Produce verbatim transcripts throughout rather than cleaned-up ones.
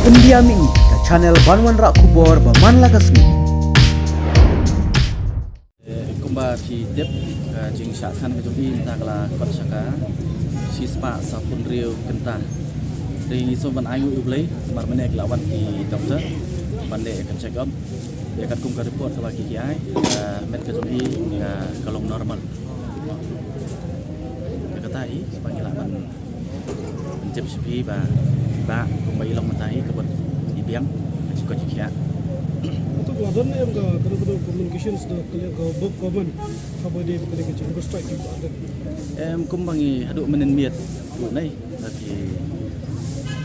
India Mih, ka channel ban wanrah khubor ba man la ka sngi. Kumba phi tip, ka jingshah thngan ka jong i mynta ka la kot sha ka shispah saphew hynriew kynta. Te ngi sngewbha ban ai nguh ïa U Blei, namar mynne ki la wan ki doktor ban leh ka check up. Ïa katkum ka report kaba ki ai, ka met ka jong i ka long normal. Ïa kata hi sngewbha ngi lah ban tip sha phi ba, ba kumba i long mynta hi ka bud i biang, ka jingkoit jingkhiah. Kato ka la don em ka, ka, ka communications da ka liang ka Bob Common, kaba dei ba ka dei ka jingstrike ki ba don. Em, kumba ngi haduh mynnin miet ruh nai, da ki,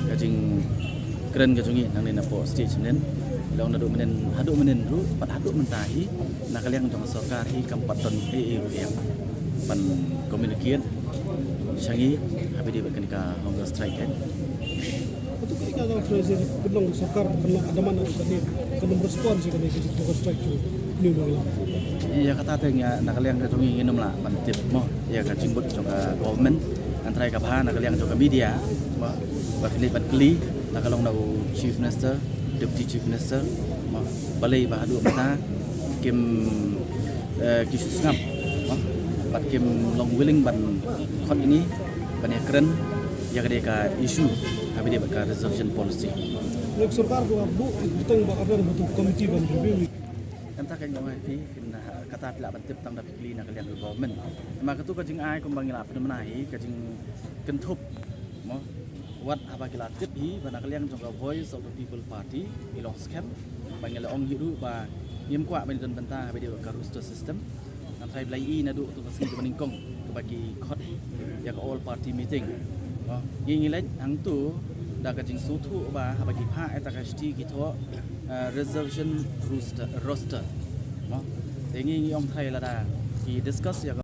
ka jingkren ka jong i nangne napoh stage mynnin. Long naduh mynnin, haduh mynnin ruh, pat haduh mynta hi, na ka liang jong ka sorkar hi kam pat don ei ei ruh em ban communicate sha ngi haba ïadei bad kane ka hunger strike, eh. Kato ka, ka, ka phrase pynlong sorkar pynlong adaman adaman ka ne, ka nym respond sha kane ka hunger strike jong New Mangalam. Ïa kata te nga na ka liang ka jong ngi ngim lah ban tip mo ïa ka jingmut jong ka government. Hynrei kaba na ka liang jong ka media mo, ba phi leit ban kylli, la ka long na u Chief Minister, Deputy Chief Minister mo, balei ba haduh mynta kim, eh, ki shu sngap mo, bad kim long willing ban khot ïa ngi ban ïakren ïa ka dei ka issue haba ïadei bad ka reservation policy. Lok sorkar ka buh bteng ba ka ran ba tu committee ban review. Kata ka ngi ong ïa phi, kin, ah, kata phi lah ban tip tang da phi kylli na ka liang ka government. Namar kato ka jingai kumba ngi la pynmynta hi, ka jingkynthup mo, wat haba ki la tip hi ba na ka liang jong ka Voice of the People Party i long skhem, ba ngi la ong hi ruh ba ngim kwah ban don bynta haba ïadei bad ka roster system. Hynrei ba la i naduh kato ka sngi kaba nyngkong kaba ki khot ïa ka all party meeting. Mo, ngi ngi leit hangto da ka jingsngewthuh ba haba ki phah ïa kata ka shithi ki thoh, eh, reservation roster, roster. Mo, te ngi ngi ong hynrei lada ki discuss ïa ka